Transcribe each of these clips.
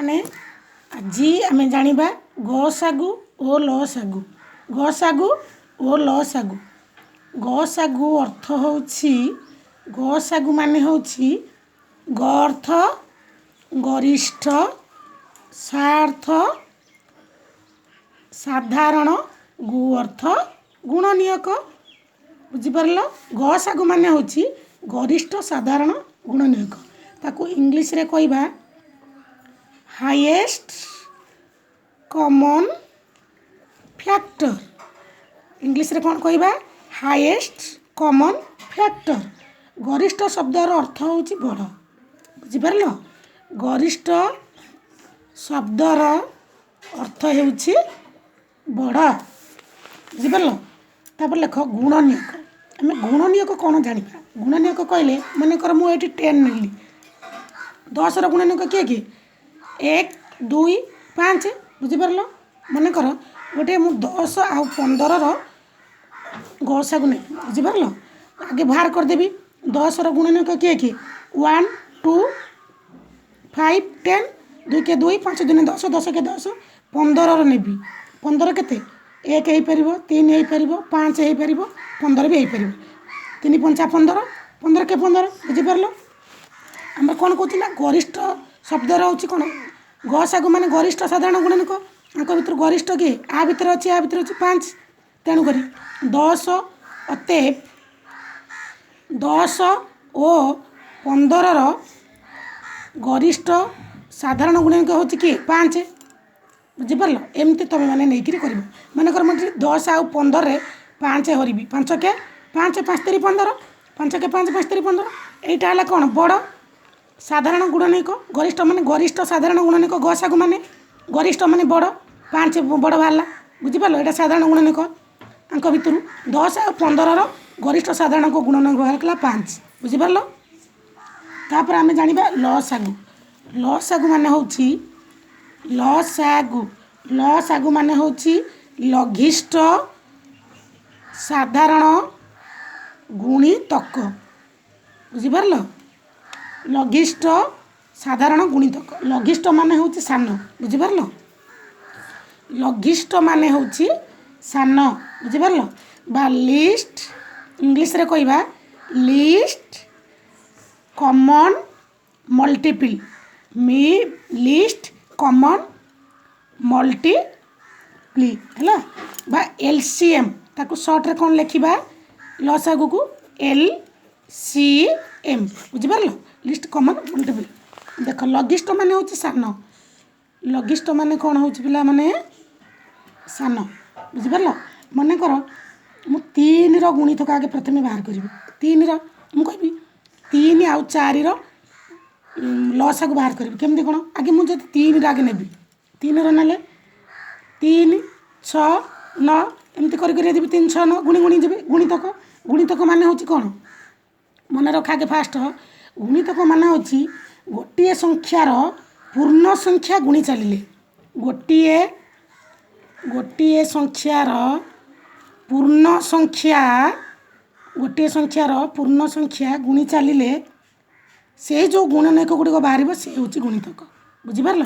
ପିଲାମାନେ, ଆଜି ଆମେ ଜାଣିବା ଗସାଗୁ ଓ ଲସାଗୁ। ଗସାଗୁ ଓ ଲସାଗୁ। ଗସାଗୁ ଅର୍ଥ ହେଉଛି, ଗସାଗୁ ମାନେ ହେଉଛି, ଗ ଅର୍ଥ ଗରିଷ୍ଠ, ସା ଅର୍ଥ ସାଧାରଣ, ଗୁ ଅର୍ଥ ଗୁଣନୀୟକ। ବୁଝିପାରିଲ? ଗସାଗୁ ମାନେ ହେଉଛି ଗରିଷ୍ଠ, ସାଧାରଣ, ଗୁଣନୀୟକ। ତାକୁ ଇଂଲିଶରେ କହିବା ହାଇଏଷ୍ଟ କମନ୍ ଫ୍ୟାକ୍ଟର। ଇଂଲିଶରେ କ'ଣ କହିବା? Highest common factor. ଗରିଷ୍ଠ ଶବ୍ଦର ଅର୍ଥ ହେଉଛି ବଡ଼। ବୁଝିପାରିଲ? ଗରିଷ୍ଠ ଶବ୍ଦର ଅର୍ଥ ହେଉଛି ବଡ଼। ବୁଝିପାରିଲ? ତାପରେ ଲେଖ ଗୁଣନୀୟକ। ଆମେ ଗୁଣନୀୟକ କ'ଣ ଜାଣିବା? ଗୁଣନୀୟକ କହିଲେ, ମନେକର ମୁଁ ଏଇଠି 10 ନେଲି। 10ର ଗୁଣନୀୟକ କିଏ କିଏ? 1, 2, 5। ବୁଝିପାରିଲ? ମନେକର ଗୋଟିଏ ମୁଁ 10 ଆଉ 15ର ଗସାଗୁ ନେବି। ବୁଝିପାରିଲ? ଆଗେ ବାହାର କରିଦେବି। 10ର ଗୁଣନୀୟକ କିଏ କିଏ? 1, 2, 5, 10। 2 କେ 2, 5 ଦୁନେ 10, 10 କେ 10। 15ର ନେବି। 15 କେତେ? 1 ହେଇପାରିବ, 3 ହେଇପାରିବ, 5 ହେଇପାରିବ, 15 ବି ହେଇପାରିବ। 3 ପଞ୍ଚା 15, 15 କେ 15। ବୁଝିପାରିଲ? ଆମେ କ'ଣ କହୁଛୁ ନା, ଗରିଷ୍ଠ ଶବ୍ଦର ହେଉଛି କ'ଣ? ଗସାଗୁ ମାନେ ଗରିଷ୍ଠ, ସାଧାରଣ, ଗୁଣନୀୟକ। ଆଙ୍କ ଭିତରୁ ଗରିଷ୍ଠ କିଏ? ଆ ଭିତରେ ଅଛି, ଆ ଭିତରେ ଅଛି 5। ତେଣୁକରି 10, ଅତଏବ 10 ଓ 15ର ଗରିଷ୍ଠ, ସାଧାରଣ ଗୁଣନୀୟକ ହେଉଛି କିଏ? 5। ବୁଝିପାରିଲ? ଏମିତି ତୁମେମାନେ ନେଇକିରି କରିବ। ମନେକର ମୁଁ ଏଠି 10 ଆଉ 15ରେ 5 ହରିବି। 5 କେ 5, 5 ତିରି 15, 5 କେ 5, 5 ତିରି 15। ଏଇଟା ହେଲା କ'ଣ? ବଡ଼, ସାଧାରଣ, ଗୁଣନୀୟକ। ଗରିଷ୍ଠ ମାନେ ଗରିଷ୍ଠ, ସାଧାରଣ, ଗୁଣନୀୟକ। ଗସାଗୁ ମାନେ ଗରିଷ୍ଠ ମାନେ ବଡ଼, 5 ବଡ଼ ବାହାରିଲା। ବୁଝିପାରିଲ? ଏଇଟା ସାଧାରଣ ଗୁଣନୀୟକ। ଆଙ୍କ ଭିତରୁ 10 ଆଉ 15ର ଗରିଷ୍ଠ, ସାଧାରଣଙ୍କ ଗୁଣନୀୟକ ବାହାରିଲା 5। ବୁଝିପାରିଲ? ତାପରେ ଆମେ ଜାଣିବା ଲସାଗୁ। ଲସାଗୁ ମାନେ ହେଉଛି, ଲସାଗୁ, ଲସାଗୁ ମାନେ ହେଉଛି ଲଘିଷ୍ଠ, ସାଧାରଣ, ଗୁଣିତକ। ବୁଝିପାରିଲ? ଲଘିଷ୍ଠ, ସାଧାରଣ, ଗୁଣିତକ। ଲଘିଷ୍ଠ ମାନେ ହେଉଛି ସାନ। ବୁଝିପାରିଲ? ଲଘିଷ୍ଠ ମାନେ ହେଉଛି ସାନ। ବୁଝିପାରିଲ? ବା ଲିଷ୍ଟ, ଇଂଲିଶରେ କହିବା ଲିଷ୍ଟ କମନ୍ ମଲ୍ଟିପିଲ୍, ମି ଲିଷ୍ଟ କମନ୍ ମଲ୍ଟିପ୍ଲି ହେଲା, ବା ଏଲ୍ ସି ଏମ୍। ତାକୁ ସର୍ଟରେ କ'ଣ ଲେଖିବା ଲସାଗୁକୁ? LCM। ବୁଝିପାରିଲ? List common multiple. ଦେଖ, ଲଘିଷ୍ଠ ମାନେ ହେଉଛି ସାନ। ଲଘିଷ୍ଠ ମାନେ କ'ଣ ହେଉଛି ପିଲାମାନେ? ସାନ। ବୁଝିପାରିଲ? ମନେକର ମୁଁ 3ର ଗୁଣିତକ ଆଗେ ପ୍ରଥମେ ବାହାର କରିବି। 3ର ମୁଁ କହିବି, 3 ଆଉ 4ର ଲସାଗୁ ବାହାର କରିବି କେମିତି କ'ଣ? ଆଗେ ମୁଁ ଯଦି 3ର ଆଗେ ନେବି, 3ର ନେଲେ 3, 6, 9, ଏମିତି କରି କରି ଯିବି। 3, 6, 9 ଗୁଣି ଗୁଣି ଯିବି। ଗୁଣିତକ, ଗୁଣିତକ ମାନେ ହେଉଛି କ'ଣ? ମନେ ରଖ ଆଗେ ଫାଷ୍ଟ। ଗୁଣିତକ ମାନେ ହେଉଛି ଗୋଟିଏ ସଂଖ୍ୟାର ପୂର୍ଣ୍ଣ ସଂଖ୍ୟା ଗୁଣି ଚାଲିଲେ, ଗୋଟିଏ ଗୋଟିଏ ସଂଖ୍ୟାର ପୂର୍ଣ୍ଣ ସଂଖ୍ୟା, ଗୋଟିଏ ସଂଖ୍ୟାର ପୂର୍ଣ୍ଣ ସଂଖ୍ୟା ଗୁଣି ଚାଲିଲେ ସେଇ ଯେଉଁ ଗୁଣନୀୟକ ଗୁଡ଼ିକ ବାହାରିବ, ସେ ହେଉଛି ଗୁଣିତକ। ବୁଝିପାରିଲ?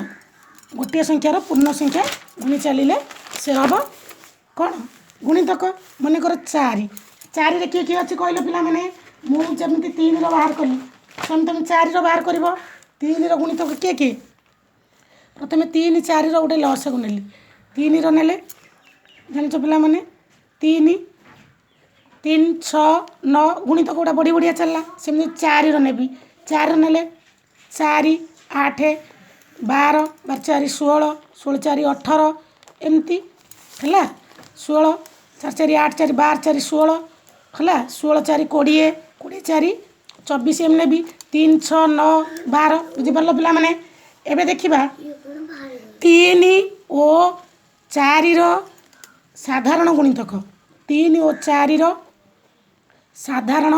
ଗୋଟିଏ ସଂଖ୍ୟାର ପୂର୍ଣ୍ଣ ସଂଖ୍ୟା ଗୁଣି ଚାଲିଲେ ସେ ହେବ କ'ଣ? ଗୁଣିତକ। ମନେକର 4। 4ରେ କିଏ କିଏ ଅଛି କହିଲ ପିଲାମାନେ? ମୁଁ ଯେମିତି 3ର ବାହାର କଲି, ସେମିତି ତମେ 4ର ବାହାର କରିବ। 3ର ଗୁଣିତକ କିଏ କିଏ? ପ୍ରଥମେ 3, 4ର ଗୋଟେ ଲସାଗୁ ନେଲି। 3ର ନେଲେ, ଜାଣିଛ ପିଲାମାନେ, 3, 3, 6, 9, ଗୁଣିତକ ଗୁଡ଼ା ବଢ଼ି ବଢ଼ିଆ ଚାଲିଲା। ସେମିତି 4ର ନେବି। 4ର ନେଲେ 4, 8, 12, 12 4 16, 16 4 18, ଏମିତି ହେଲା। 16, 4 4 8, 4 12, 4 16 ହେଲା। 16 4 20, 20 4 24, ଏମିତି ନେବି। 3, 6, 9, 12। ବୁଝିପାରିଲ ପିଲାମାନେ? ଏବେ ଦେଖିବା 3 ଓ 4ର ସାଧାରଣ ଗୁଣିତକ। 3 ଓ 4ର ସାଧାରଣ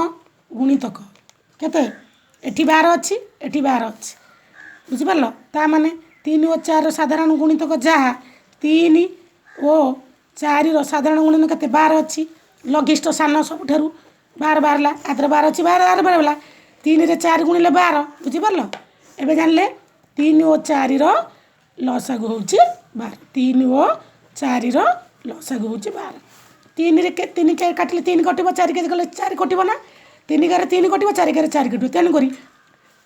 ଗୁଣିତକ କେତେ? ଏଠି 12 ଅଛି, ଏଠି 12 ଅଛି। ବୁଝିପାରିଲ? ତା ମାନେ 3 ଓ 4ର ସାଧାରଣ ଗୁଣିତକ ଯାହା, 3 ଓ 4ର ସାଧାରଣ ଗୁଣିତକ କେତେ? 12 ଅଛି। ଲଘିଷ୍ଠ ସାନ ସବୁଠାରୁ 12 ବାହାରିଲା। ଆଥିରେ 12 ଅଛି, 12 ଆର 12 ହେଲା। 3ରେ 4 ଗୁଣିଲେ 12। ବୁଝିପାରିଲ? ଏବେ ଜାଣିଲେ 3 ଓ 4ର ଲସାଗୁ ହେଉଛି 12। 3 ଓ 4ର ଲସାଗୁ ହେଉଛି 12। ତିନିରେ ତିନି କାଟିଲେ ତିନି କଟିବ, ଚାରି କେଜି କଲେ ଚାରି କଟିବ ନା? ତିନି ଗାରେ ତିନି କଟିବ, ଚାରି ଗାରେ ଚାରି କଟିବ। ତେଣୁକରି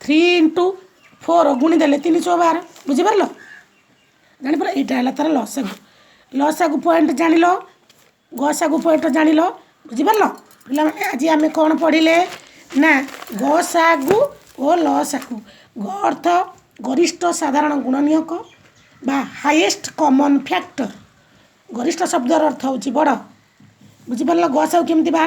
3 ଇଣ୍ଟୁ 4 ଗୁଣି ଦେଲେ ତିନି ଚଉ 12। ବୁଝିପାରିଲ? ଜାଣିପାରିଲ? ଏଇଟା ହେଲା ତା'ର ଲସାଗୁ। ଲସାଗୁ ପଏଣ୍ଟ ଜାଣିଲ, ଗସାଗୁ ପଏଣ୍ଟ ଜାଣିଲ। ବୁଝିପାରିଲ ପିଲାମାନେ? ଆଜି ଆମେ କ'ଣ ପଢ଼ିଲେ ନା ଗସାଗୁ ଓ ଲସାଗୁ। ଗ ଅର୍ଥ ଗରିଷ୍ଠ ସାଧାରଣ ଗୁଣନୀୟକ ବା ହାଇଏଷ୍ଟ କମନ୍ ଫ୍ୟାକ୍ଟର। ଗରିଷ୍ଠ ଶବ୍ଦର ଅର୍ଥ ହେଉଛି ବଡ଼। ବୁଝିପାରିଲ? ଗସାଗୁ କେମିତି ବାହାର